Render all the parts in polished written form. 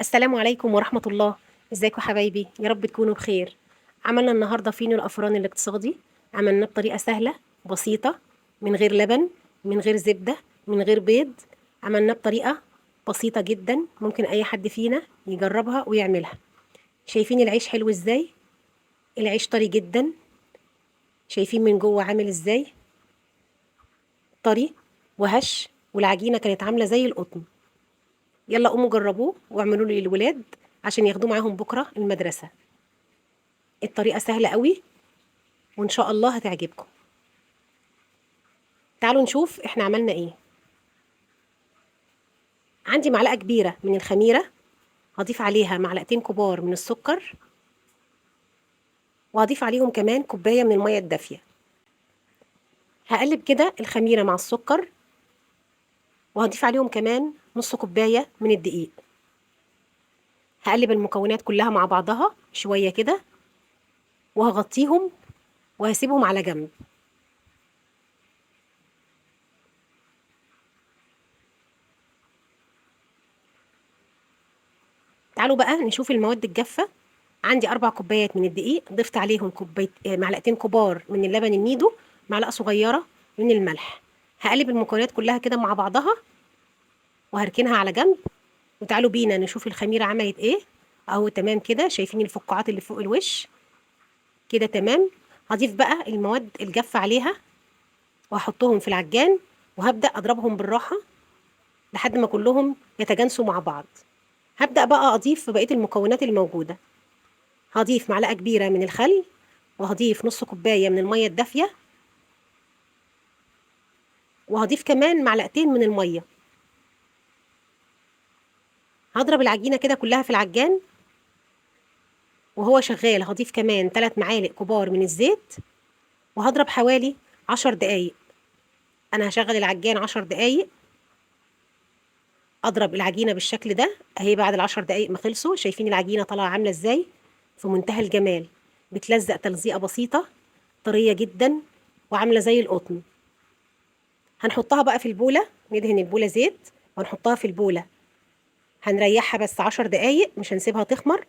السلام عليكم ورحمة الله. ازيكم حبايبي؟ يا رب تكونوا بخير. عملنا النهاردة فينو الأفران الاقتصادي، عملناه بطريقة سهلة بسيطة، من غير لبن، من غير زبدة، من غير بيض. عملناه بطريقة بسيطة جدا، ممكن أي حد فينا يجربها ويعملها. شايفين العيش حلو ازاي؟ العيش طري جدا، شايفين من جوه عامل ازاي؟ طري وهش، والعجينة كانت عاملة زي القطن. يلا قوموا جربوه واعملوه للولاد عشان ياخدوه معاهم بكرة المدرسة. الطريقة سهلة قوي وإن شاء الله هتعجبكم. تعالوا نشوف احنا عملنا ايه. عندي معلقة كبيرة من الخميرة، هضيف عليها معلقتين كبار من السكر، وهضيف عليهم كمان كوباية من المية الدافية. هقلب كده الخميرة مع السكر، وهضيف عليهم كمان نص كوباية من الدقيق. هقلب المكونات كلها مع بعضها شوية كده، وهغطيهم وهسيبهم على جنب. تعالوا بقى نشوف المواد الجافة. عندي 4 كوبايات من الدقيق، ضفت عليهم معلقتين كبار من اللبن النيدو، معلقة صغيرة من الملح. هقلب المكونات كلها كده مع بعضها وهركنها على جنب. وتعالوا بينا نشوف الخميرة عملت ايه. اهو تمام كده، شايفين الفقاعات اللي فوق الوش كده تمام. هضيف بقى المواد الجافة عليها وهحطهم في العجان، وهبدأ اضربهم بالراحة لحد ما كلهم يتجانسوا مع بعض. هبدأ بقى اضيف بقية المكونات الموجودة. هضيف معلقة كبيرة من الخل، وهضيف نص كوباية من المية الدافية، وهضيف كمان معلقتين من المية. هضرب العجينة كده كلها في العجان وهو شغال. هضيف كمان 3 معالق كبار من الزيت، وهضرب حوالي 10 دقايق. أنا هشغل العجان 10 دقايق، أضرب العجينة بالشكل ده أهي. بعد العشر دقايق ما خلصوا، شايفين العجينة طالعة عاملة إزاي؟ في منتهى الجمال، بتلزق تلزيقة بسيطة، طرية جدا وعاملة زي القطن. هنحطها بقى في البولة، ندهن البولة زيت ونحطها في البولة. هنريحها بس 10 دقايق، مش هنسيبها تخمر،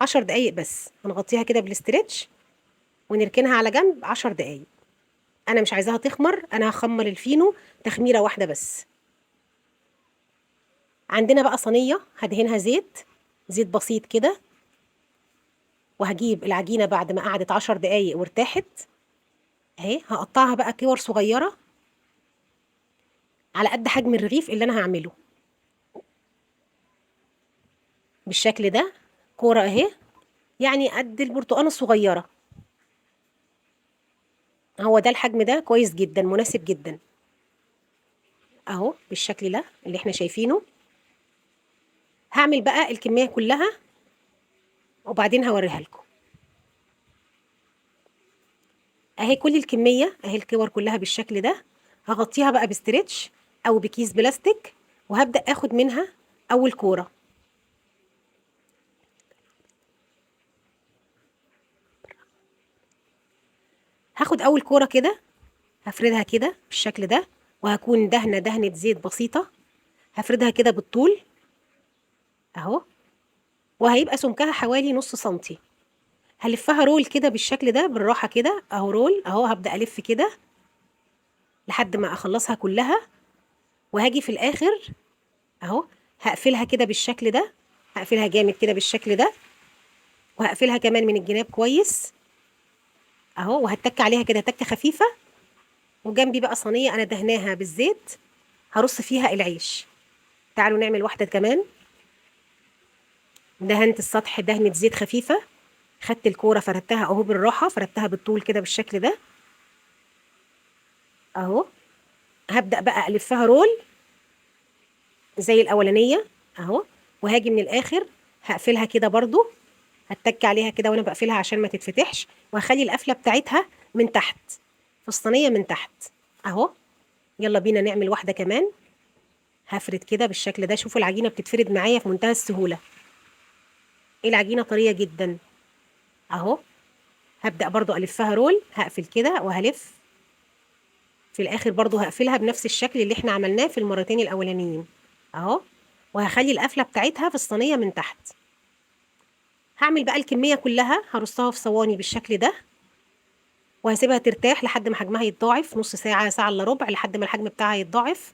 10 دقايق بس. هنغطيها كده بالاسترتش ونركنها على جنب 10 دقايق. أنا مش عايزاها تخمر، أنا هخمر الفينو تخميرة واحدة بس. عندنا بقى صينية هدهنها زيت، زيت بسيط كده، وهجيب العجينة بعد ما قعدت 10 دقايق وارتاحت اهي. هقطعها بقى كور صغيرة على قد حجم الرغيف اللي أنا هعمله بالشكل ده. كورة اهي، يعني قد البرتقانة الصغيرة. هو ده الحجم ده كويس جدا، مناسب جدا اهو بالشكل ده اللي احنا شايفينه. هعمل بقى الكمية كلها وبعدين هوريها لكم. اهي كل الكمية اهي، الكور كلها بالشكل ده. هغطيها بقى باسترتش او بكيس بلاستيك، وهبدأ اخد منها اول كورة. هاخد اول كورة كده، هفردها كده بالشكل ده، وهكون دهنة دهنة زيت بسيطة. هفردها كده بالطول اهو، وهيبقى سمكها حوالي نص سنتي. هلفها رول كده بالشكل ده بالراحة كده اهو، رول اهو. هبدأ الف كده لحد ما اخلصها كلها، وهاجي في الاخر اهو هقفلها كده بالشكل ده، هقفلها جامد كده بالشكل ده، وهقفلها كمان من الجناب كويس اهو، وهتك عليها كده تكة خفيفة. وجنبي بقى صينية انا دهناها بالزيت، هرص فيها العيش. تعالوا نعمل واحدة كمان. دهنت السطح دهنة زيت خفيفة، خدت الكورة فردتها اهو بالراحة، فردتها بالطول كده بالشكل ده اهو. هبدأ بقى ألفها رول زي الأولانية اهو، وهاجي من الآخر هقفلها كده برضو، هتك عليها كده وانا بقفلها عشان ما تتفتحش، وهخلي القفلة بتاعتها من تحت في الصينية من تحت اهو. يلا بينا نعمل واحدة كمان. هفرد كده بالشكل ده، شوفوا العجينة بتتفرد معايا في منتهى السهولة، العجينة طرية جدا اهو. هبدأ برضو ألفها رول، هقفل كده وهلف في الآخر برضو هقفلها بنفس الشكل اللي احنا عملناه في المرتين الأولانيين اهو. وهخلي القفلة بتاعتها في الصينية من تحت. هعمل بقى الكمية كلها، هرصها في صواني بالشكل ده، وهسيبها ترتاح لحد ما حجمها يتضاعف، نص ساعة، ساعة الا ربع، لحد ما الحجم بتاعها يتضاعف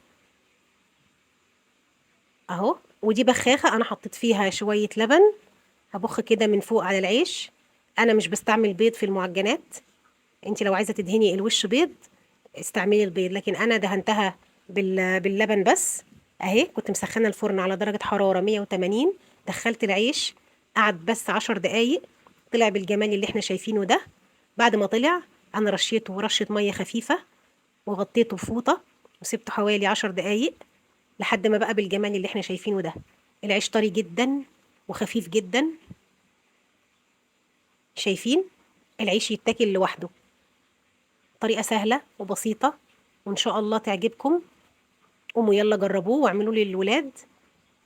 اهو. ودي بخاخة انا حطيت فيها شوية لبن، هبخ كده من فوق على العيش. انا مش بستعمل بيض في المعجنات، انت لو عايزة تدهني الوش بيض استعملي البيض، لكن انا دهنتها باللبن بس اهي. كنت مسخنة الفرن على درجة حرارة 180، دخلت العيش قعد بس 10 دقايق، طلع بالجمال اللي احنا شايفينه ده. بعد ما طلع انا رشيته رشة مية خفيفة وغطيته بفوطة وسبته حوالي 10 دقايق لحد ما بقى بالجمال اللي احنا شايفينه ده. العيش طري جدا وخفيف جدا، شايفين العيش يتاكل لوحده. طريقة سهلة وبسيطة وإن شاء الله تعجبكم. قوموا يلا جربوه واعملوا لي للولاد،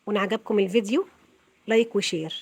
وإن عجبكم الفيديو like و share.